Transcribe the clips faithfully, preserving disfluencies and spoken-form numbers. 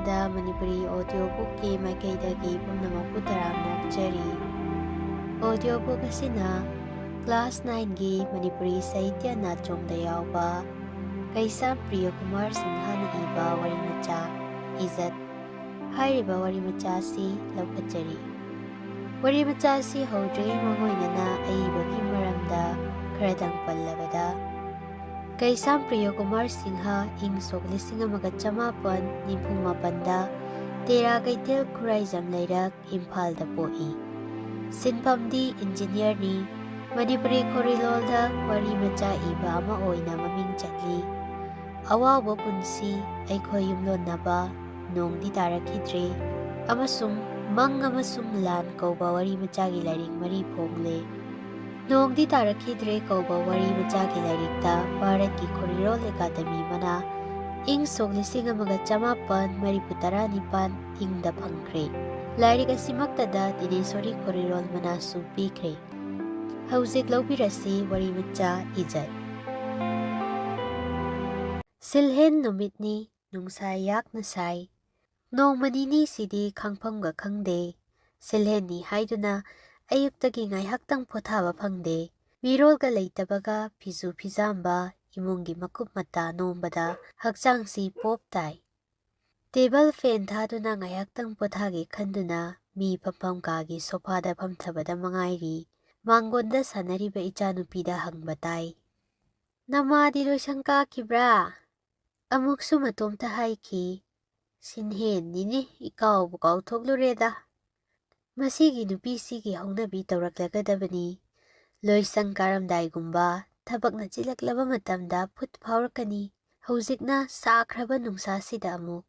ꯗ Manipuri audio ꯕꯨꯛꯀꯤ ꯃꯥꯏꯀꯩꯗꯒꯤ ꯄꯨꯝꯅꯃꯛꯄꯨ ꯇꯔꯥꯝꯅ ꯑꯣꯛꯆꯔꯤ꯫ ꯑꯣꯗꯤꯑꯣ ꯕꯨꯛ ꯑꯁꯤꯅ ꯀ꯭ꯂꯥꯁ ꯅꯥꯏꯟꯒꯤ ꯃꯅꯤꯄꯨꯔꯤ ꯁꯥꯍꯤꯇ꯭ꯌ ꯅꯥꯆꯣꯡꯗ ꯌꯥꯎꯕ ꯀꯩꯁꯥꯝ ꯄ꯭ꯔꯤꯌꯀꯨꯃꯥꯔ ꯁꯤꯡꯍꯅ ꯏꯕ ꯋꯥꯔꯤ ꯃꯆꯥ ꯏꯖꯠ ꯍꯥꯏꯔꯤꯕ ꯋꯥꯔꯤ ꯃꯆꯥ ꯑꯁꯤ ꯂꯧꯈꯠꯆꯔꯤ꯫ ꯋꯥꯔꯤ ꯃꯆꯥ ꯑꯁꯤ ꯍꯧꯗ꯭ꯔꯤꯉꯩ ꯃꯥꯡꯑꯣꯏꯅꯅ ꯑꯏꯕꯒꯤ ꯃꯔꯝꯗ ꯈꯔꯗꯪ ꯄꯜꯂꯕꯗ, ꯀꯩꯁꯥꯝ ꯄ꯭ꯔꯤꯌꯀꯨꯃꯥꯔ ꯁꯤꯡꯍ ꯏꯪ ꯁꯣꯛ ꯂꯤꯁꯤꯡ ꯑꯃꯒ ꯆꯃꯥꯄꯟ ꯅꯤꯐꯨ ꯃꯥꯄꯟꯗ ꯇꯦꯔꯥ ꯀꯩꯊꯦꯜ ꯈꯨꯔꯥꯏꯖꯝ ꯂꯩꯔꯛ ꯏꯝꯐꯥꯜꯗ ꯄꯣꯛꯏ꯫ ꯁꯤꯟꯐꯝꯗꯤ ꯏꯟꯖꯤꯅꯤꯌꯔꯅꯤ꯫ ꯃꯅꯤꯄꯨꯔꯤ ꯈꯣꯔꯤꯂꯣꯜꯗ ꯋꯥꯔꯤ ꯃꯆꯥ ꯏꯕ ꯑꯃ ꯑꯣꯏꯅ ꯃꯃꯤꯡ ꯆꯠꯂꯤ꯫ ꯑꯋꯥꯎꯕ ꯄꯨꯟꯁꯤ, ꯑꯩꯈꯣꯏ ꯌꯨꯝꯂꯣꯟꯅꯕ, ꯅꯣꯡꯗꯤ ꯇꯥꯔꯛꯈꯤꯗ꯭ꯔꯦ, ꯑꯃꯁꯨꯡ ꯃꯪ ꯑꯃꯁꯨꯡ ꯂꯥꯟ ꯀꯧꯕ ꯋꯥꯔꯤ ꯃꯆꯥꯒꯤ ꯂꯥꯏꯔꯤꯛ ꯃꯔꯤ ꯐꯣꯡꯂꯦ꯫ ꯅꯣꯡꯗꯤ ꯇꯥꯔꯛꯈꯤꯗ꯭ꯔꯦ ꯀꯧꯕ ꯋꯥꯔꯤ ꯃꯆꯥꯒꯤ ꯂꯥꯏꯔꯤꯛꯇ ꯚꯥꯔꯠꯀꯤ ꯈꯣꯔꯤꯔꯣꯜ ꯑꯦꯀꯥꯗꯃꯤ ꯃꯅꯥ ꯏꯪ ꯁꯣꯛ ꯂꯤꯁꯤꯡ ꯑꯃꯒ ꯆꯃꯥꯄꯟ ꯃꯔꯤꯐꯨ ꯇꯔꯥꯅꯤꯄꯥꯟ ꯏꯪꯗ ꯐꯪꯈ꯭ꯔꯦ꯫ ꯂꯥꯏꯔꯤꯛ ꯑꯁꯤꯃꯛꯇꯗ ꯗꯤꯅꯦꯁꯣꯔꯤ ꯈꯣꯔꯤꯔꯣꯜ ꯃꯅꯥꯁꯨ ꯄꯤꯈ꯭ꯔꯦ꯫ ꯍꯧꯖꯤꯛ ꯂꯧꯕꯤꯔꯁꯤ ꯋꯥꯔꯤ ꯃꯆꯥ ꯏꯖꯠ꯫ ꯁꯤꯜꯍꯦꯟ ꯅꯨꯃꯤꯠꯅꯤ, ꯅꯨꯡꯁꯥ ꯌꯥꯛꯅ ꯁꯥꯏ꯫ ꯅꯣꯡꯃ ꯅꯤꯅꯤꯁꯤꯗꯤ ꯈꯪꯐꯝꯒ ꯈꯪꯗꯦ꯫ ꯁꯤꯜꯍꯦꯟꯅꯤ ꯍꯥꯏꯗꯨꯅ ꯑꯌꯨꯛꯇꯒꯤ ꯉꯥꯏꯍꯥꯛꯇꯪ ꯄꯣꯊꯥꯕ ꯐꯪꯗꯦ꯫ ꯃꯤꯔꯣꯜꯒ ꯂꯩꯇꯕꯒ ꯐꯤꯖꯨ ꯐꯤꯖꯥꯝꯕ, ꯏꯃꯨꯡꯒꯤ ꯃꯀꯨꯞ ꯃꯇꯥ ꯅꯣꯝꯕꯗ ꯍꯛꯆꯥꯡꯁꯤ ꯄꯣꯞ ꯇꯥꯏ꯫ ꯇꯦꯕꯜ ꯐꯦꯟ ꯊꯥꯗꯨꯅ ꯉꯥꯏꯍꯥꯛꯇꯪ ꯄꯣꯊꯥꯒꯦ ꯈꯟꯗꯨꯅ ꯃꯤ ꯐꯝꯐꯝ ꯀꯥꯒꯤ ꯁꯣꯐꯥꯗ ꯐꯝꯊꯕꯗ ꯃꯉꯥꯏꯔꯤ꯫ ꯃꯥꯡꯒꯣꯟꯗ ꯁꯥꯟꯅꯔꯤꯕ ꯏꯆꯥꯅꯨꯄꯤꯗ ꯍꯪꯕ ꯇꯥꯏ꯫ "ꯅꯃꯥꯗꯤ ꯂꯣꯏꯁꯪ ꯀꯥꯈꯤꯕ꯭ꯔꯥ?" ꯑꯃꯨꯛꯁꯨ ꯃꯇꯣꯝꯇ ꯍꯥꯏꯈꯤ, "ꯁꯤꯟꯍꯦꯟꯅꯤꯅꯦ, ꯏꯀꯥꯎꯕꯨ ꯀꯥꯎꯊꯣꯛꯂꯨꯔꯦꯗ꯫ ꯃꯁꯤꯒꯤ ꯅꯨꯄꯤꯁꯤꯒꯤ ꯍꯧꯅꯕꯤ ꯇꯧꯔꯛꯂꯒꯗꯕꯅꯤ꯫ ꯂꯣꯏꯁꯪ ꯀꯥꯔꯝꯗꯥꯏꯒꯨꯝꯕ ꯊꯕꯛꯅ ꯆꯤꯜꯂꯛꯂꯕ ꯃꯇꯝꯗ ꯐꯨꯠ ꯐꯥꯎꯔꯛꯀꯅꯤ꯫ ꯍꯧꯖꯤꯛꯅ ꯁꯥꯈ꯭ꯔꯕ ꯅꯨꯡꯁꯥꯁꯤꯗ ꯑꯃꯨꯛ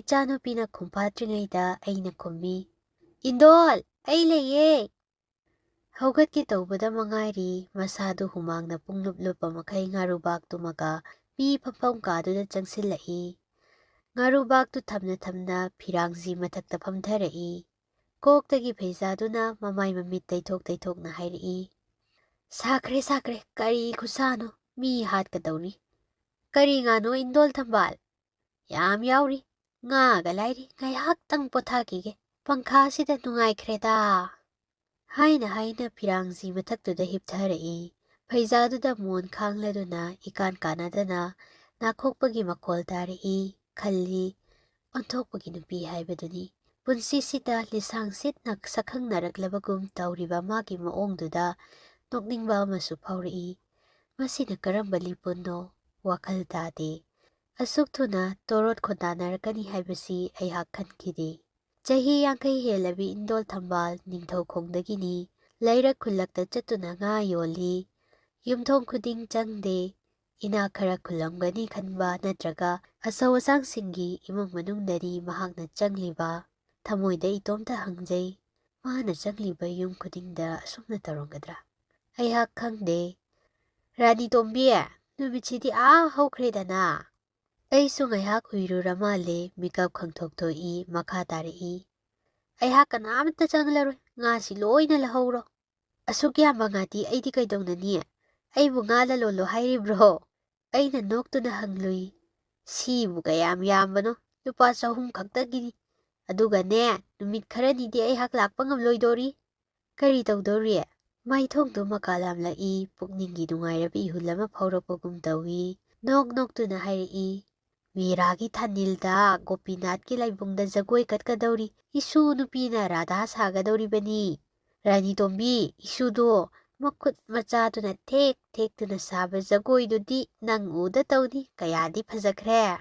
ꯏꯆꯥꯅꯨꯄꯤꯅ ꯈꯨꯝꯐꯥꯠꯇ꯭ꯔꯤꯉꯩꯗ ꯑꯩꯅ ꯈꯨꯝꯃꯤ, "ꯏꯟꯗꯣꯜ, ꯑꯩ ꯂꯩꯌꯦ!" ꯍꯧꯒꯠꯀꯦ ꯇꯧꯕꯗ ꯃꯉꯥꯏꯔꯤ, ꯃꯁꯥꯗꯨ ꯍꯨꯃꯥꯡꯅ ꯄꯨꯡꯂꯨꯞ ꯂꯨꯞꯄ ꯃꯈꯩ ꯉꯥꯔꯨꯕꯥꯛ ꯇꯨꯝꯃꯒ ꯃꯤ ꯐꯝꯐꯝ ꯀꯥꯗꯨꯗ ꯆꯪꯁꯤꯜꯂꯛꯏ꯫ ꯉꯥꯔꯨꯕꯥꯛꯇꯨ ꯊꯝꯅ ꯊꯝꯅ ꯐꯤꯔꯥꯡꯁꯤ ꯃꯊꯛꯇ ꯐꯝꯊꯔꯛꯏ꯫ ꯀꯣꯛꯇꯒꯤ ꯐꯩꯖꯥꯗꯨꯅ ꯃꯃꯥꯏ ꯃꯃꯤꯠ ꯇꯩꯊꯣꯛ ꯇꯩꯊꯣꯛꯅ ꯍꯥꯏꯔꯛꯏ, "ꯁꯥꯈ꯭ꯔꯦ, ꯁꯥꯈ꯭ꯔꯦ, ꯀꯔꯤ ꯈꯨꯠꯁꯥꯅꯣ, ꯃꯤ ꯍꯥꯠꯀꯗꯧꯔꯤ꯫ ꯀꯔꯤ ꯉꯥꯅꯣ, ꯏꯟꯗꯣꯜ ꯊꯝꯕꯥꯜ?" "ꯌꯥꯝ ꯌꯥꯎꯔꯤ꯫ "ꯉꯥꯒ ꯂꯥꯏꯔꯤ, ꯉꯥꯏꯍꯥꯛꯇꯪ ꯄꯣꯊꯥꯈꯤꯒꯦ꯫ ꯄꯪꯈꯥꯁꯤꯗ ꯅꯨꯡꯉꯥꯏꯈ꯭ꯔꯦꯗ" ꯍꯥꯏꯅ ꯍꯥꯏꯅ ꯐꯤꯔꯥꯡꯖꯤ ꯃꯊꯛꯇꯨꯗ ꯍꯤꯞꯊꯔꯛꯏ꯫ ꯐꯩꯖꯥꯗꯨꯗ ꯃꯣꯟ ꯈꯥꯡꯂꯗꯨꯅ ꯏꯀꯥꯟ ꯀꯥꯟꯅꯗꯅ ꯅꯥꯈꯣꯛꯄꯒꯤ ꯃꯈꯣꯜ ꯇꯥꯔꯛꯏ꯫ ꯈꯜꯂꯤ, ꯑꯣꯟꯊꯣꯛꯄꯒꯤ ꯅꯨꯄꯤ ꯍꯥꯏꯕꯗꯨꯅꯤ꯫ ꯄꯨꯟꯁꯤꯁꯤꯗ ꯂꯤꯁꯥꯡ ꯁꯤꯠꯅ ꯁꯛꯈꯪꯅꯔꯛꯂꯕꯒꯨꯝ ꯇꯧꯔꯤꯕ ꯃꯥꯒꯤ ꯃꯑꯣꯡꯗꯨꯗ ꯅꯣꯛꯅꯤꯡꯕ ꯑꯃꯁꯨ ꯐꯥꯎꯔꯛꯏ꯫ ꯃꯁꯤꯅ ꯀꯔꯝꯕ ꯂꯤꯄꯨꯟꯅꯣ? ꯋꯥꯈꯜ ꯇꯥꯗꯦ꯫ ꯑꯁꯨꯛ ꯊꯨꯅ ꯇꯣꯔꯣꯠ ꯈꯣꯟꯗꯥꯅꯔꯛꯀꯅꯤ ꯍꯥꯏꯕꯁꯤ ꯑꯩꯍꯥꯛ ꯈꯟꯈꯤꯗꯦ꯫ ꯆꯍꯤ ꯌꯥꯡꯈꯩ ꯍꯦꯜꯂꯕꯤ ꯏꯟꯗꯣꯜ ꯊꯝꯕꯥꯜ ꯅꯤꯡꯊꯧ ꯈꯣꯡꯗꯒꯤꯅꯤ꯫ ꯂꯩꯔꯛ ꯈꯨꯜꯂꯛꯇ ꯆꯠꯇꯨꯅ ꯉꯥ ꯌꯣꯜꯂꯤ꯫ ꯌꯨꯝꯊꯣꯡ ꯈꯨꯗꯤꯡ ꯆꯪꯗꯦ꯫ ꯏꯅꯥꯛ ꯈꯔ ꯈꯨꯜꯂꯝꯒꯅꯤ ꯈꯟꯕ ꯅꯠꯇ꯭ꯔꯒ ꯑꯆꯧ ꯑꯁꯥꯡꯁꯤꯡꯒꯤ ꯏꯃꯨꯡ ꯃꯅꯨꯡꯗꯅꯤ ꯃꯍꯥꯛꯅ ꯆꯪꯂꯤꯕ꯫ ꯊꯃꯣꯏꯗ ꯏꯇꯣꯝꯇ ꯍꯪꯖꯩ, ꯃꯥꯅ ꯆꯪꯂꯤꯕ ꯌꯨꯝ ꯈꯨꯗꯤꯡꯗ ꯑꯁꯨꯝꯅ ꯇꯧꯔꯝꯒꯗ꯭ꯔꯥ? ꯑꯩꯍꯥꯛ ꯈꯪꯗꯦ꯫ "ꯔꯥꯅꯤ ꯇꯣꯝꯕꯤ, ꯅꯨꯃꯤꯠꯁꯤꯗꯤ ꯑꯥ ꯍꯧꯈ꯭ꯔꯦꯗꯅ?" ꯑꯩꯁꯨ ꯉꯥꯏꯍꯥꯛ ꯎꯏꯔꯨꯔ ꯃꯥꯜꯂꯦ, ꯃꯤꯀꯞ ꯈꯪꯊꯣꯛ ꯊꯣꯛꯏ, ꯃꯈꯥ ꯇꯥꯔꯛꯏ, "ꯑꯩꯍꯥꯛ ꯀꯅꯥꯃꯠꯇ ꯆꯪꯂꯔꯣꯏ, ꯉꯥꯁꯤ ꯂꯣꯏꯅ ꯂꯧꯍꯧꯔꯣ꯫ ꯑꯁꯨꯛ ꯌꯥꯝꯕ ꯉꯥꯗꯤ ꯑꯩꯗꯤ ꯀꯩꯗꯧꯅꯅꯤ? ꯑꯩꯕꯨ ꯉꯥ ꯂꯂꯣꯜꯂꯣ ꯍꯥꯏꯔꯤꯕ꯭ꯔꯣ?" ꯑꯩꯅ ꯅꯣꯛꯇꯨꯅ ꯍꯪꯂꯨꯏ, "ꯁꯤꯕꯨ ꯀꯌꯥꯝ ꯌꯥꯝꯕꯅꯣ? ꯂꯨꯄꯥ ꯆꯍꯨꯝ ꯈꯛꯇꯒꯤꯅꯤ꯫ ꯑꯗꯨꯒꯅꯦ, ꯅꯨꯃꯤꯠ ꯈꯔꯅꯤꯗꯤ ꯑꯩꯍꯥꯛ ꯂꯥꯛꯄ ꯉꯝꯂꯣꯏꯗꯣꯔꯤ꯫" "ꯀꯔꯤ ꯇꯧꯗꯧꯔꯤ?" ꯃꯥꯏꯊꯣꯡꯗꯨ ꯃꯀꯥ ꯂꯥꯝꯂꯛꯏ, ꯄꯨꯛꯅꯤꯡꯒꯤ ꯅꯨꯡꯉꯥꯏꯔꯕ ꯏꯍꯨꯜ ꯑꯃ ꯐꯥꯎꯔꯛꯄꯒꯨꯝ ꯇꯧꯏ꯫ ꯅꯣꯛ ꯅꯣꯛꯇꯨꯅ ꯍꯥꯏꯔꯛꯏ, "ꯃꯦꯔꯥꯒꯤ ꯊꯥꯅꯤꯜꯗ ꯒꯣꯄꯤꯅꯥꯊꯀꯤ ꯂꯥꯏꯕꯨꯡꯗ ꯖꯒꯣꯏ ꯀꯠꯀꯗꯧꯔꯤ꯫ ꯏꯁꯨ ꯅꯨꯄꯤꯅ ꯔꯥꯙꯥ ꯁꯥꯒꯗꯧꯔꯤꯕꯅꯤ꯫ ꯔꯥꯅꯤ ꯇꯣꯝꯕꯤ, ꯏꯁꯨꯗꯣ ꯃꯈꯨꯠ ꯃꯆꯥꯗꯨꯅ ꯊꯦꯛ ꯊꯦꯛꯇꯨꯅ ꯁꯥꯕ ꯖꯒꯣꯏꯗꯨꯗꯤ ꯅꯪ ꯎꯗ ꯇꯧꯅꯤ, ꯀꯌꯥꯗꯤ ꯐꯖꯈ꯭ꯔꯦ!"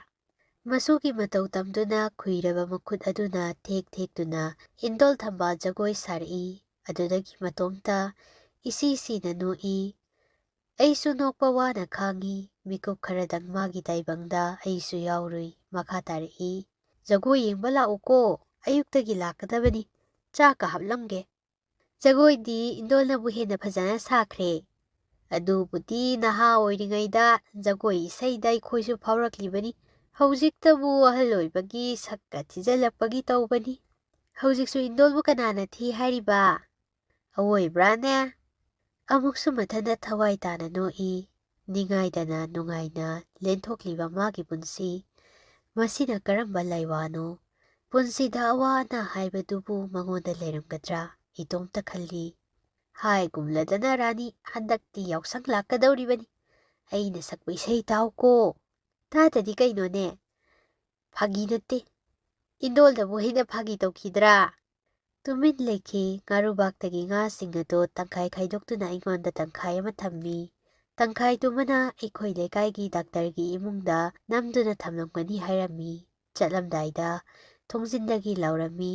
ꯃꯁꯨꯒꯤ ꯃꯇꯧ ꯇꯝꯗꯨꯅ ꯈꯨꯏꯔꯕ ꯃꯈꯨꯠ ꯑꯗꯨꯅ ꯊꯦꯛ ꯊꯦꯛꯇꯨꯅ ꯏꯟꯗꯣꯜ ꯊꯝꯕꯥꯜ ꯖꯒꯣꯏ ꯁꯥꯔꯛꯏ꯫ ꯑꯗꯨꯗꯒꯤ ꯃꯇꯣꯝꯇ ꯏꯁꯤ ꯁꯤꯅ ꯅꯣꯛꯏ꯫ ꯑꯩꯁꯨ ꯅꯣꯛꯄ ꯋꯥꯅ ꯈꯥꯡꯉꯤ꯫ ꯃꯤꯀꯨꯞ ꯈꯔꯗꯪ ꯃꯥꯒꯤ ꯇꯥꯏꯕꯪꯗ ꯑꯩꯁꯨ ꯌꯥꯎꯔꯨꯏ꯫ ꯃꯈꯥ ꯇꯥꯔꯛꯏ, "ꯖꯒꯣꯏ ꯌꯦꯡꯕ ꯂꯥꯛꯎꯀꯣ, ꯑꯌꯨꯛꯇꯒꯤ ꯂꯥꯛꯀꯗꯕꯅꯤ꯫ ꯆꯥꯛꯀ ꯍꯥꯞꯂꯝꯒꯦ꯫" "ꯖꯒꯣꯏꯗꯤ ꯏꯟꯗꯣꯜꯅꯕꯨ ꯍꯦꯟꯅ ꯐꯖꯅ ꯁꯥꯈ꯭ꯔꯦ꯫ ꯑꯗꯨꯕꯨꯗꯤ ꯅꯍꯥ ꯑꯣꯏꯔꯤꯉꯩꯗ ꯖꯒꯣꯏ ꯏꯁꯩꯗ ꯑꯩꯈꯣꯏꯁꯨ ꯐꯥꯎꯔꯛꯂꯤꯕꯅꯤ꯫ ꯍꯧꯖꯤꯛꯇꯕꯨ ꯑꯍꯜ ꯑꯣꯏꯕꯒꯤ ꯁꯛꯀ ꯊꯤꯖꯤꯜꯂꯛꯄꯒꯤ ꯇꯧꯕꯅꯤ꯫ ꯍꯧꯖꯤꯛꯁꯨ ꯏꯟꯗꯣꯜꯕꯨ ꯀꯅꯥꯅ ꯊꯤ ꯍꯥꯏꯔꯤꯕ?" "ꯑꯋꯣꯏꯕ꯭ꯔꯥꯅꯦ?" ꯑꯃꯨꯛꯁꯨ ꯃꯊꯟꯇ ꯊꯋꯥꯏ ꯇꯥꯅ ꯅꯣꯛꯏ꯫ ꯅꯤꯡꯉꯥꯏꯗꯅ ꯅꯨꯡꯉꯥꯏꯅ ꯂꯦꯟꯊꯣꯛꯂꯤꯕ ꯃꯥꯒꯤ ꯄꯨꯟꯁꯤ꯫ ꯃꯁꯤꯅ ꯀꯔꯝꯕ ꯂꯥꯏꯋꯥꯅꯣ? ꯄꯨꯟꯁꯤꯗ ꯑꯋꯥ ꯑꯅꯥ ꯍꯥꯏꯕꯗꯨꯕꯨ ꯃꯉꯣꯟꯗ ꯂꯩꯔꯝꯒꯗ꯭ꯔꯥ? ꯏꯇꯣꯝꯇ ꯈꯜꯂꯤ꯫ ꯍꯥꯏꯒꯨꯝꯂꯗꯅ ꯔꯥꯅꯤ, ꯍꯟꯗꯛꯇꯤ ꯌꯥꯎꯁꯪ ꯂꯥꯛꯀꯗꯧꯔꯤꯕꯅꯤ꯫ ꯑꯩꯅ ꯁꯛꯄ ꯏꯁꯩ ꯇꯥꯎꯀꯣ꯫ ꯇꯥꯗꯗꯤ ꯀꯩꯅꯣꯅꯦ? ꯐꯥꯒꯤ ꯅꯠꯇꯦ꯫ ꯏꯟꯗꯣꯜꯗꯕꯨ ꯑꯩꯅ ꯐꯥꯒꯤ ꯇꯧꯈꯤꯗ꯭ꯔꯥ? ꯇꯨꯃꯤꯟ ꯂꯩꯈꯤ꯫ ꯉꯥꯔꯨꯕꯥꯛꯇꯒꯤ ꯉꯥꯁꯤꯡ ꯑꯗꯨ ꯇꯪꯈꯥꯏ ꯈꯥꯏꯗꯣꯛꯇꯨꯅ ꯑꯩꯉꯣꯟꯗ ꯇꯪꯈꯥꯏ ꯑꯃ ꯊꯝꯃꯤ꯫ ꯇꯪꯈꯥꯏꯗꯨꯃꯅ ꯑꯩꯈꯣꯏ ꯂꯩꯀꯥꯏꯒꯤ ꯗꯥꯛꯇꯔꯒꯤ ꯏꯃꯨꯡꯗ ꯅꯝꯗꯨꯅ ꯊꯝꯂꯝꯒꯅꯤ ꯍꯥꯏꯔꯝꯃꯤ꯫ ꯆꯠꯂꯝꯗꯥꯏꯗ ꯊꯣꯡꯖꯤꯟꯗꯒꯤ ꯂꯥꯎꯔꯝꯃꯤ,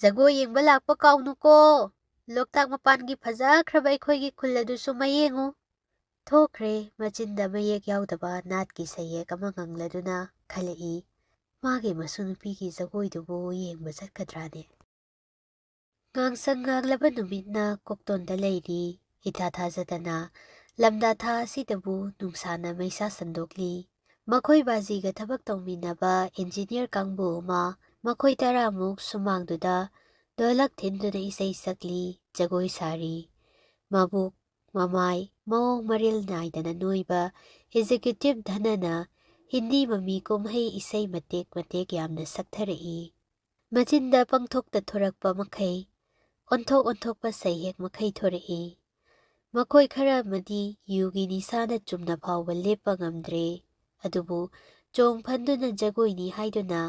"ꯖꯒꯣꯏ ꯌꯦꯡꯕ ꯂꯥꯛꯄ ꯀꯥꯎꯅꯨꯀꯣ꯫ ꯂꯣꯛꯇꯥꯛ ꯃꯄꯥꯟꯒꯤ ꯐꯖꯈ꯭ꯔꯕ ꯑꯩꯈꯣꯏꯒꯤ ꯈꯨꯜ ꯑꯗꯨꯁꯨ ꯃꯌꯦꯡꯉꯨ"꯫ ꯊꯣꯛꯈ꯭ꯔꯦ꯫ ꯃꯆꯤꯟꯗ ꯃꯌꯦꯛ ꯌꯥꯎꯗꯕ ꯅꯥꯠꯀꯤ ꯁꯩꯌꯦꯛ ꯑꯃ ꯉꯪꯂꯗꯨꯅ ꯈꯜꯂꯛꯏ, ꯃꯥꯒꯤ ꯃꯁꯨ ꯅꯨꯄꯤꯒꯤ ꯖꯒꯣꯏꯗꯨꯕꯨ ꯌꯦꯡꯕ ꯆꯠꯀꯗ꯭ꯔꯥꯅꯦ? ꯉꯥꯡꯁꯪ ꯉꯥꯡꯂꯕ ꯅꯨꯃꯤꯠꯅ ꯀꯣꯛꯇꯣꯟꯗ ꯂꯩꯔꯤ꯫ ꯏꯊꯥ ꯊꯥꯖꯗꯅ ꯂꯝꯗꯥ ꯊꯥ ꯑꯁꯤꯗꯕꯨ ꯅꯨꯡꯁꯥꯅ ꯃꯩꯁꯥ ꯁꯟꯗꯣꯛꯂꯤ꯫ ꯃꯈꯣꯏ ꯕꯥꯖꯤꯒ ꯊꯕꯛ ꯇꯧꯃꯤꯟꯅꯕ ꯏꯟꯖꯤꯅꯤꯌꯔ ꯀꯥꯡꯕꯨ ꯑꯃ, ꯃꯈꯣꯏ ꯇꯔꯥꯃꯨꯛ ꯁꯨꯃꯥꯡꯗꯨꯗ ꯗꯣꯂꯛ ꯊꯤꯟꯗꯨꯅ ꯏꯁꯩ ꯁꯛꯂꯤ, ꯖꯒꯣꯏ ꯁꯥꯔꯤ꯫ ꯃꯕꯨꯛ, ꯃꯃꯥꯏ, ꯃꯑꯣꯡ ꯃꯔꯤꯜ ꯅꯥꯏꯗꯅ ꯅꯣꯏꯕ ꯑꯦꯛꯖꯤꯀ꯭ꯌꯨꯇꯤꯚ ꯙꯅꯅ ꯍꯤꯟꯗꯤ ꯃꯃꯤ ꯀꯨꯝꯍꯩ ꯏꯁꯩ ꯃꯇꯦꯛ ꯃꯇꯦꯛ ꯌꯥꯝꯅ ꯁꯛꯊꯔꯛꯏ꯫ ꯃꯆꯤꯟꯗ ꯄꯪꯊꯣꯛꯇ ꯊꯣꯔꯛꯄ ꯃꯈꯩ, ꯑꯣꯟꯊꯣꯛ ꯑꯣꯟꯊꯣꯛꯄ ꯁꯩꯍꯦꯛ ꯃꯈꯩ ꯊꯣꯔꯛꯏ꯫ ꯃꯈꯣꯏ ꯈꯔ ꯑꯃꯗꯤ ꯌꯨꯒꯤ ꯅꯤꯁꯥꯅ ꯆꯨꯝꯅ ꯐꯥꯎꯕ ꯂꯦꯞꯄ ꯉꯝꯗ꯭ꯔꯦ꯫ ꯑꯗꯨꯕꯨ ꯆꯣꯡ ꯐꯟꯗꯨꯅ ꯖꯒꯣꯏꯅꯤ ꯍꯥꯏꯗꯨꯅ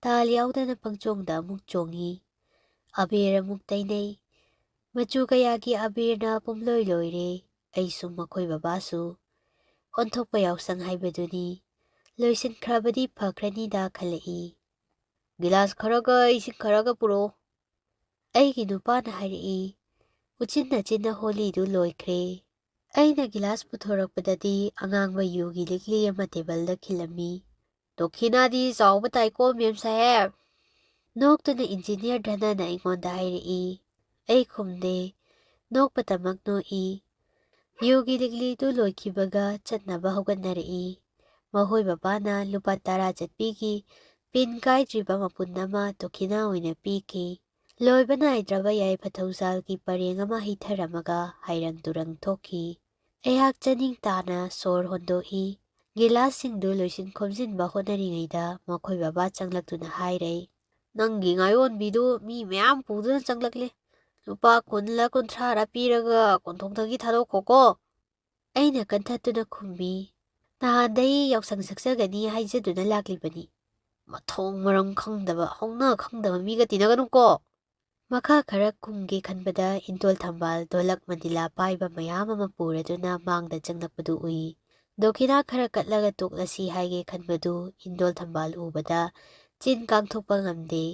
ꯇꯥꯜ ꯌꯥꯎꯗꯅ ꯄꯪꯆꯣꯡꯗ ꯑꯃꯨꯛ ꯆꯣꯡꯏ꯫ ꯑꯕꯦꯔ ꯑꯃꯨꯛ ꯇꯩꯅꯩ꯫ ꯃꯆꯨ ꯀꯌꯥꯒꯤ ꯑꯕꯦꯔꯅ ꯄꯨꯝꯂꯣꯏ ꯂꯣꯏꯔꯦ꯫ ꯑꯩꯁꯨ ꯃꯈꯣꯏ ꯕꯕꯥꯁꯨ꯫ ꯑꯣꯟꯊꯣꯛꯄ ꯌꯥꯎꯁꯪ ꯍꯥꯏꯕꯗꯨꯅꯤ꯫ ꯂꯣꯏꯁꯤꯟꯈ꯭ꯔꯕꯗꯤ ꯐꯈ꯭ꯔꯅꯤꯗ ꯈꯜꯂꯛꯏ꯫ "ꯒꯤꯂꯥꯁ ꯈꯔꯒ ꯏꯁꯤꯡ ꯈꯔꯒ ꯄꯨꯔꯛꯑꯣ"꯫ ꯑꯩꯒꯤ ꯅꯨꯄꯥꯅ ꯍꯥꯏꯔꯛꯏ꯫ ꯎꯆꯤꯟ ꯅꯥꯆꯤꯟꯅ ꯍꯣꯂꯤꯗꯨ ꯂꯣꯏꯈ꯭ꯔꯦ꯫ ꯑꯩꯅ ꯒꯤꯂꯥꯁ ꯄꯨꯊꯣꯔꯛꯄꯗꯗꯤ ꯑꯉꯥꯡꯕ ꯌꯨꯒꯤ ꯂꯤꯛꯂꯤ ꯑꯃ ꯇꯦꯕꯜꯗ ꯈꯤꯜꯂꯝꯃꯤ꯫ "ꯗꯣꯈꯤꯅꯥꯗꯤ ꯆꯥꯎꯕ ꯇꯥꯏꯀꯣ, ꯃꯦꯝ ꯁꯥꯍꯦꯕ"꯫ ꯅꯣꯛꯇꯨꯅ ꯏꯟꯖꯤꯅꯤꯌꯔ ꯙꯅꯅ ꯑꯩꯉꯣꯟꯗ ꯍꯥꯏꯔꯛꯏ꯫ ꯑꯩ ꯈꯨꯝꯗꯦ꯫ ꯅꯣꯛꯄꯇꯃꯛ ꯅꯣꯛꯏ꯫ ꯌꯨꯒꯤ ꯂꯤꯛꯂꯤꯗꯨ ꯂꯣꯏꯈꯤꯕꯒ ꯆꯠꯅꯕ ꯍꯧꯒꯠꯅꯔꯛꯏ꯫ ꯃꯈꯣꯏ ꯕꯕꯥꯅ ꯂꯨꯄꯥ ꯇꯔꯥ ꯆꯠꯄꯤꯒꯤ ꯄꯤꯟ ꯀꯥꯏꯗ꯭ꯔꯤꯕ ꯃꯄꯨꯟ ꯑꯃ ꯗꯣꯈꯤꯅꯥ ꯑꯣꯏꯅ ꯄꯤꯈꯤ꯫ ꯂꯣꯏꯕ ꯅꯥꯏꯗ꯭ꯔꯕ ꯌꯥꯏꯐ ꯊꯧꯖꯥꯜꯒꯤ ꯄꯔꯦꯡ ꯑꯃ ꯍꯩꯊꯔꯝꯃꯒ ꯍꯥꯏꯔꯪ ꯇꯨꯔꯪ ꯊꯣꯛꯈꯤ꯫ ꯑꯩꯍꯥꯛ ꯆꯅꯤꯡ ꯇꯥꯅ ꯁꯣꯔ ꯍꯣꯟꯗꯣꯛꯏ꯫ ꯒꯤꯂꯥꯁꯁꯤꯡꯗꯨ ꯂꯣꯏꯁꯤꯟ ꯈꯣꯝꯖꯤꯟꯕ ꯍꯣꯠꯅꯔꯤꯉꯩꯗ ꯃꯈꯣꯏ ꯕꯕꯥ ꯆꯪꯂꯛꯇꯨꯅ ꯍꯥꯏꯔꯩ, "ꯅꯪꯒꯤ ꯉꯥꯌꯣꯟꯕꯤꯗꯨ ꯃꯤ ꯃꯌꯥꯝ ꯄꯨꯗꯨꯅ ꯆꯪꯂꯛꯂꯦ꯫ ꯂꯨꯄꯥ ꯀꯨꯟꯂ ꯀꯨꯟꯊ꯭ꯔꯥꯔ ꯄꯤꯔꯒ ꯀꯣꯟꯊꯣꯡꯗꯒꯤ ꯊꯥꯗꯣꯛꯈꯣꯀꯣ꯫" ꯑꯩꯅ ꯀꯟꯊꯠꯇꯨꯅ ꯈꯨꯝꯃꯤ, "ꯅꯍꯥꯟꯗꯩ ꯌꯥꯎꯁꯪ ꯁꯛꯆꯒꯅꯤ ꯍꯥꯏꯖꯗꯨꯅ ꯂꯥꯛꯂꯤꯕꯅꯤ꯫ ꯃꯊꯣꯡ ꯃꯔꯝ ꯈꯪꯗꯕ, ꯍꯧꯅ ꯈꯪꯗꯕ ꯃꯤꯒ ꯇꯤꯟꯅꯒꯅꯨꯀꯣ꯫" ꯃꯈꯥ ꯈꯔ ꯀꯨꯝꯒꯦ ꯈꯟꯕꯗ ꯏꯟꯗꯣꯜ ꯊꯝꯕꯥꯜ ꯙꯣꯂꯛ ꯃꯟꯗꯤꯂꯥ ꯄꯥꯏꯕ ꯃꯌꯥꯝ ꯑꯃ ꯄꯨꯔꯗꯨꯅ ꯃꯥꯡꯗ ꯆꯪꯂꯛꯄꯗꯨ ꯎꯏ꯫ ꯗꯣꯈꯤꯅꯥ ꯈꯔ ꯀꯠꯂꯒ ꯇꯣꯛꯂꯁꯤ ꯍꯥꯏꯒꯦ ꯈꯟꯕꯗꯨ ꯏꯟꯗꯣꯜ ꯊꯝꯕꯥꯜ ꯎꯕꯗ ꯆꯤꯟ ꯀꯥꯡꯊꯣꯛꯄ ꯉꯝꯗꯦ꯫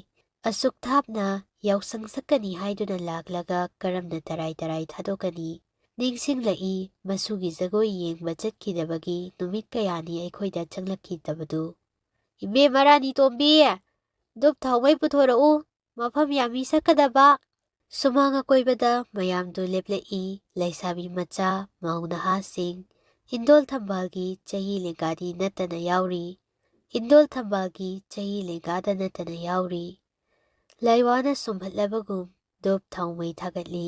ꯑꯁꯨꯛ ꯊꯥꯞꯅ ꯌꯥꯎꯁꯪ ꯁꯛꯀꯅꯤ ꯍꯥꯏꯗꯨꯅ ꯂꯥꯛꯂꯒ ꯀꯔꯝꯅ ꯇꯔꯥꯏ ꯇꯔꯥꯏ ꯊꯥꯗꯣꯛꯀꯅꯤ? ꯅꯤꯡꯁꯤꯡꯂꯛꯏ, ꯃꯁꯨꯒꯤ ꯖꯒꯣꯏ ꯌꯦꯡꯕ ꯆꯠꯈꯤꯗꯕꯒꯤ ꯅꯨꯃꯤꯠ ꯀꯌꯥꯅꯤ ꯑꯩꯈꯣꯏꯗ ꯆꯪꯂꯛꯈꯤꯗꯕꯗꯨ꯫ "ꯏꯕꯦꯝꯃ ꯔꯥꯅꯤ ꯇꯣꯝꯕꯤ, ꯙꯨꯞ ꯊꯥꯎꯃꯩ ꯄꯨꯊꯣꯔꯛꯎ, ꯃꯐꯝ ꯌꯥꯝꯃꯤ ꯁꯛꯀꯗꯕ꯫" ꯁꯨꯃꯥꯡ ꯑꯀꯣꯏꯕꯗ ꯃꯌꯥꯝꯗꯨ ꯂꯦꯞꯂꯛꯏ, ꯂꯩꯁꯥꯕꯤ ꯃꯆꯥ, ꯃꯧ ꯅꯍꯥꯁꯤꯡ꯫ ꯏꯟꯗꯣꯜ ꯊꯝꯕꯥꯜꯒꯤ ꯆꯍꯤ ꯂꯦꯡꯒꯥꯗꯤ ꯅꯠꯇꯅ ꯌꯥꯎꯔꯤ꯫ ꯏꯟꯗꯣꯜ ꯊꯝꯕꯥꯜꯒꯤ ꯆꯍꯤ ꯂꯦꯡꯒꯥꯗ ꯅꯠꯇꯅ ꯌꯥꯎꯔꯤ꯫ ꯂꯥꯏꯋꯥꯅ ꯁꯨꯝꯍꯠꯂꯕꯒꯨꯝ ꯙꯨꯞ ꯊꯥꯎꯃꯩ ꯊꯥꯒꯠꯂꯤ꯫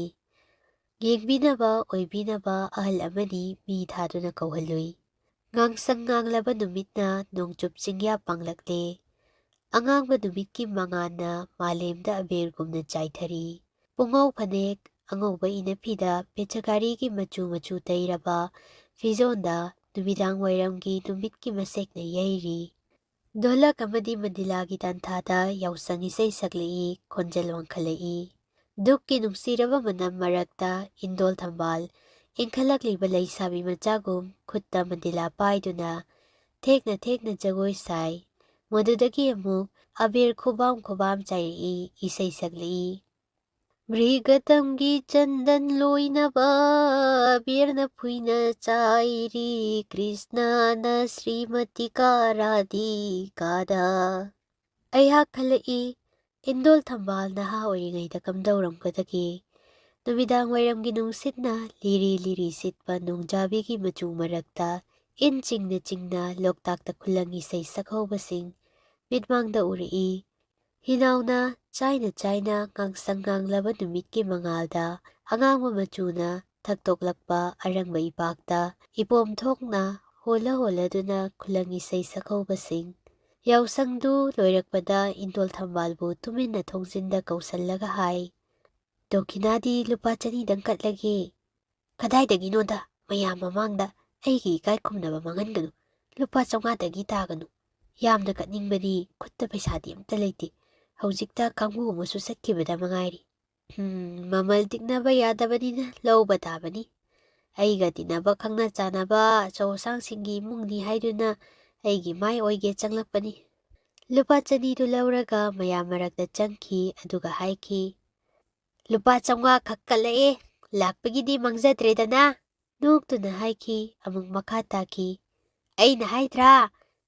ꯌꯦꯡꯕꯤꯅꯕ, ꯑꯣꯏꯕꯤꯅꯕ ꯑꯍꯜ ꯑꯃꯅꯤ ꯃꯤ ꯊꯥꯗꯨꯅ ꯀꯧꯍꯜꯂꯨꯏ꯫ ꯉꯥꯡꯁꯪ ꯉꯥꯡꯂꯕ ꯅꯨꯃꯤꯠꯅ ꯅꯣꯡꯆꯨꯞ ꯆꯤꯡꯌꯥ ꯄꯥꯡꯂꯛꯂꯦ꯫ ꯑꯉꯥꯡꯕ ꯅꯨꯃꯤꯠꯀꯤ ꯃꯉꯥꯜꯅ ꯃꯥꯂꯦꯝꯗ ꯑꯕꯦꯔꯒꯨꯝꯅ ꯆꯥꯏꯊꯔꯤ꯫ ꯄꯨꯡꯉꯧ ꯐꯅꯦꯛ, ꯑꯉꯧꯕ ꯏꯅꯐꯤꯗ ꯄꯦꯆꯀꯥꯔꯤꯒꯤ ꯃꯆꯨ ꯃꯆꯨ ꯇꯩꯔꯕ ꯐꯤꯖꯣꯟꯗ ꯅꯨꯃꯤꯗꯥꯡ ꯋꯥꯏꯔꯝꯒꯤ ꯅꯨꯃꯤꯠꯀꯤ ꯃꯁꯦꯛꯅ ꯌꯩꯔꯤ꯫ ꯙꯣꯂꯛ ꯑꯃꯗꯤ ꯃꯟꯗꯤꯂꯥꯒꯤ ꯇꯥꯟꯊꯥꯗ ꯌꯥꯎꯁꯪ ꯏꯁꯩ ꯁꯛꯂꯛꯏ, ꯈꯣꯟꯖꯦꯜ ꯋꯥꯡꯈꯠꯂꯛꯏ꯫ ꯙꯨꯞꯀꯤ ꯅꯨꯡꯁꯤꯔꯕ ꯃꯅꯝ ꯃꯔꯛꯇ ꯏꯟꯗꯣꯜ ꯊꯝꯕꯥꯜ ꯏꯟꯈꯠꯂꯛꯂꯤꯕ ꯂꯩꯁꯥꯕꯤ ꯃꯆꯥꯒꯨꯝ ꯈꯨꯠꯇ ꯃꯟꯗꯤꯂꯥ ꯄꯥꯏꯗꯨꯅ ꯊꯦꯛꯅ ꯊꯦꯛꯅ ꯖꯒꯣꯏ ꯁꯥꯏ꯫ ꯃꯗꯨꯗꯒꯤ ꯑꯃꯨꯛ ꯑꯕꯦꯔ ꯈꯨꯕꯥꯝ ꯈꯨꯕꯥꯝ ꯆꯥꯏꯔꯛꯏ, ꯏꯁꯩ ꯁꯛꯂꯛꯏ꯫ ꯃ꯭ꯔꯤꯒꯇꯝꯒꯤ ꯆꯟꯗꯟ ꯂꯣꯏꯅꯕ ꯑꯕꯦꯔꯅ ꯐꯨꯏꯅ ꯆꯥꯏꯔꯤ, ꯀ꯭ꯔꯤꯁꯅꯅ ꯁ꯭ꯔꯤꯃꯇꯤ ꯀꯥ ꯔꯥꯙꯤꯀꯥꯗ꯫ ꯑꯩꯍꯥꯛ ꯈꯜꯂꯛꯏ, ꯏꯟꯗꯣꯜ ꯊꯝꯕꯥꯜ ꯅꯍꯥ ꯑꯣꯏꯔꯤꯉꯩꯗ ꯀꯝꯗꯧꯔꯝꯒꯗꯒꯦ? ꯅꯨꯃꯤꯗꯥꯡ ꯋꯥꯏꯔꯝꯒꯤ ꯅꯨꯡꯁꯤꯠꯅ ꯂꯤꯔꯤ ꯂꯤꯔꯤ ꯁꯤꯠꯄ ꯅꯣꯡꯖꯥꯕꯤꯒꯤ ꯃꯆꯨ ꯃꯔꯛꯇ ꯏꯟ ꯆꯤꯡꯅ ꯆꯤꯡꯅ ꯂꯣꯛꯇꯥꯛꯇ ꯈꯨꯂꯪ ꯏꯁꯩ ꯁꯛꯍꯧꯕꯁꯤꯡ ꯃꯤꯠꯃꯥꯡꯗ ꯎꯔꯛꯏ꯫ ꯍꯤꯅꯥꯎꯅ ꯆꯥꯏꯅ ꯆꯥꯏꯅ ꯉꯥꯡꯁꯪ ꯉꯥꯡꯂꯕ ꯅꯨꯃꯤꯠꯀꯤ ꯃꯉꯥꯜꯗ ꯑꯉꯥꯡꯕ ꯃꯆꯨꯅ ꯊꯛꯇꯣꯛꯂꯛꯄ ꯑꯔꯪꯕ ꯏꯄꯥꯛꯇ ꯏꯄꯣꯝ ꯊꯣꯛꯅ ꯍꯣꯜꯂ ꯍꯣꯜꯂꯗꯨꯅ ꯈꯨꯂꯪ ꯏꯁꯩ ꯁꯛꯍꯧꯕꯁꯤꯡ꯫ ꯌꯥꯎꯁꯪꯗꯨ ꯂꯣꯏꯔꯛꯄꯗ ꯏꯟꯗꯣꯜ ꯊꯝꯕꯥꯜꯕꯨ ꯇꯨꯃꯤꯟꯅ ꯊꯣꯡꯖꯤꯟꯗ ꯀꯧꯁꯜꯂꯒ ꯍꯥꯏ, "ꯗꯣꯈꯤꯅꯥꯗꯤ ꯂꯨꯄꯥ ꯆꯅꯤꯗꯪ ꯀꯠꯂꯒꯦ꯫" "ꯀꯗꯥꯏꯗꯒꯤꯅꯣꯗ, ꯃꯌꯥꯝ ꯃꯃꯥꯡꯗ ꯑꯩꯒꯤ ꯏꯀꯥꯏ ꯈꯨꯝꯅꯕ ꯃꯥꯡꯍꯟꯒꯅꯨ꯫ ꯂꯨꯄꯥ ꯆꯥꯝꯃꯉꯥꯗꯒꯤ ꯇꯥꯒꯅꯨ꯫ ꯌꯥꯝꯅ ꯀꯠꯅꯤꯡꯕꯗꯤ ꯈꯨꯠꯇ ꯄꯩꯁꯥꯗꯤ ꯑꯝꯇ ꯂꯩꯇꯦ꯫ ꯍꯧꯖꯤꯛꯇ ꯀꯥꯡꯕꯨ ꯑꯃꯁꯨ ꯆꯠꯈꯤꯕꯗ ꯃꯉꯥꯏꯔꯤ꯫ ꯎꯝ, ꯃꯃꯜ ꯇꯤꯛꯅꯕ ꯌꯥꯗꯕꯅꯤꯅ ꯂꯧꯕ ꯇꯥꯕꯅꯤ꯫ ꯑꯩꯒ ꯇꯤꯟꯅꯕ ꯈꯪꯅ ꯆꯥꯟꯅꯕ ꯑꯆꯧ ꯑꯁꯥꯡꯁꯤꯡꯒꯤ ꯏꯃꯨꯡꯅꯤ ꯍꯥꯏꯗꯨꯅ ꯑꯩꯒꯤ ꯃꯥꯏ ꯑꯣꯏꯒꯦ ꯆꯪꯂꯛꯄꯅꯤ꯫" ꯂꯨꯄꯥ ꯆꯅꯤꯗꯨ ꯂꯧꯔꯒ ꯃꯌꯥꯝ ꯃꯔꯛꯇ ꯆꯪꯈꯤ, ꯑꯗꯨꯒ ꯍꯥꯏꯈꯤ, "ꯂꯨꯄꯥ ꯆꯥꯝꯃꯉꯥ ꯈꯛ ꯀꯠꯂꯛꯑꯦ, ꯂꯥꯛꯄꯒꯤꯗꯤ ꯃꯥꯡꯖꯗ꯭ꯔꯦꯗꯅ꯫" ꯅꯣꯛꯇꯨꯅ ꯍꯥꯏꯈꯤ꯫ ꯑꯃꯨꯛ ꯃꯈꯥ ꯇꯥꯈꯤ, "ꯑꯩꯅ ꯍꯥꯏꯗ꯭ꯔꯥ,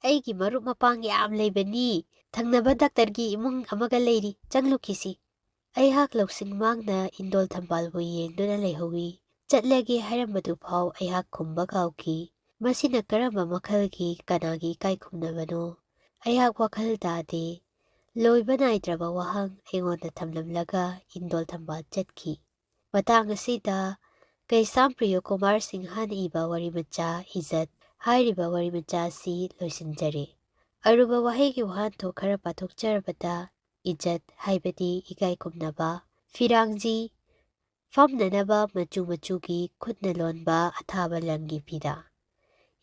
ꯑꯩꯒꯤ ꯃꯔꯨꯞ ꯃꯄꯥꯡ ꯌꯥꯝ ꯂꯩꯕꯅꯤ, ꯊꯪꯅꯕ ꯗꯥꯛꯇꯔꯒꯤ ꯏꯃꯨꯡ ꯑꯃꯒ ꯂꯩꯔꯤ, ꯆꯪꯂꯨꯈꯤꯁꯤ꯫" ꯑꯩꯍꯥꯛ ꯂꯧꯁꯤꯡ ꯃꯥꯡꯅ ꯏꯟꯗꯣꯜ ꯊꯝꯕꯥꯜꯕꯨ ꯌꯦꯡꯗꯨꯅ ꯂꯩꯍꯧꯏ꯫ ꯆꯠꯂꯒꯦ ꯍꯥꯏꯔꯝꯕꯗꯨ ꯐꯥꯎ ꯑꯩꯍꯥꯛ ꯈꯨꯝꯕ ꯀꯥꯎꯈꯤ꯫ ꯃꯁꯤꯅ ꯀꯔꯝꯕ ꯃꯈꯜꯒꯤ ꯀꯅꯥꯒꯤ ꯏꯀꯥꯏ ꯈꯨꯝꯅꯕꯅꯣ? ꯑꯩꯍꯥꯛ ꯋꯥꯈꯜ ꯇꯥꯗꯦ꯫ ꯂꯣꯏꯕ ꯅꯥꯏꯗ꯭ꯔꯕ ꯋꯥꯍꯪ ꯑꯩꯉꯣꯟꯗ ꯊꯝꯂꯝꯂꯒ ꯏꯟꯗꯣꯜ ꯊꯝꯕꯥꯜ ꯆꯠꯈꯤ꯫ ꯃꯇꯥꯡ ꯑꯁꯤꯗ ꯀꯩꯁꯥꯝ ꯄ꯭ꯔꯤꯌꯣ ꯀꯨꯃꯥꯔ ꯁꯤꯡꯍꯅ ꯏꯕ ꯋꯥꯔꯤ ꯃꯆꯥ ꯏꯖꯠ ꯍꯥꯏꯔꯤꯕ ꯋꯥꯔꯤ ꯃꯆꯥ ꯑꯁꯤ ꯂꯣꯏꯁꯤꯟꯖꯔꯦ꯫ ꯑꯔꯨꯕ ꯋꯥꯍꯩꯒꯤ ꯋꯥꯍꯟꯊꯣꯛ ꯈꯔ ꯄꯥꯊꯣꯛꯆꯔꯕꯗ, ꯏꯖꯠ ꯍꯥꯏꯕꯗꯤ ꯏꯀꯥꯏ ꯈꯨꯝꯅꯕ, ꯐꯤꯔꯥꯡꯖꯤ, ꯐꯝꯅꯅꯕ ꯃꯆꯨ ꯃꯆꯨꯒꯤ ꯈꯨꯠꯅ ꯂꯣꯟꯕ ꯑꯊꯥꯕ ꯂꯪꯒꯤ ꯐꯤꯗꯥ,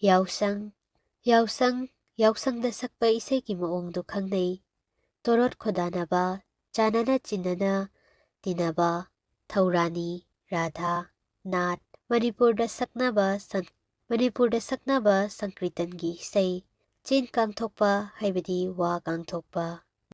ꯌꯥꯎꯁꯪ, ꯌꯥꯎꯁꯪ, ꯌꯥꯎꯁꯪꯗ ꯁꯛꯄ ꯏꯁꯩꯒꯤ ꯃꯑꯣꯡꯗꯨ ꯈꯪꯅꯩ꯫ ꯇꯣꯔꯣꯠ ꯈꯣꯗꯥꯅꯕ, ꯆꯥꯟꯅꯅ ꯆꯤꯟꯅꯅ ꯇꯤꯟꯅꯕ, ꯊꯧꯔꯥꯅꯤ, ꯔꯥꯙꯥ, ꯅꯥꯠ, ꯃꯅꯤꯄꯨꯔꯗ ꯁꯛꯅꯕ ꯁꯪ-, ꯃꯅꯤꯄꯨꯔꯗ ꯁꯛꯅꯕ ꯁꯪꯀ꯭ꯔꯤꯇꯟꯒꯤ ꯏꯁꯩ, ꯆꯤꯟ ꯀꯥꯡꯊꯣꯛꯄ ꯍꯥꯏꯕꯗꯤ ꯋꯥ ꯀꯥꯡꯊꯣꯛꯄ,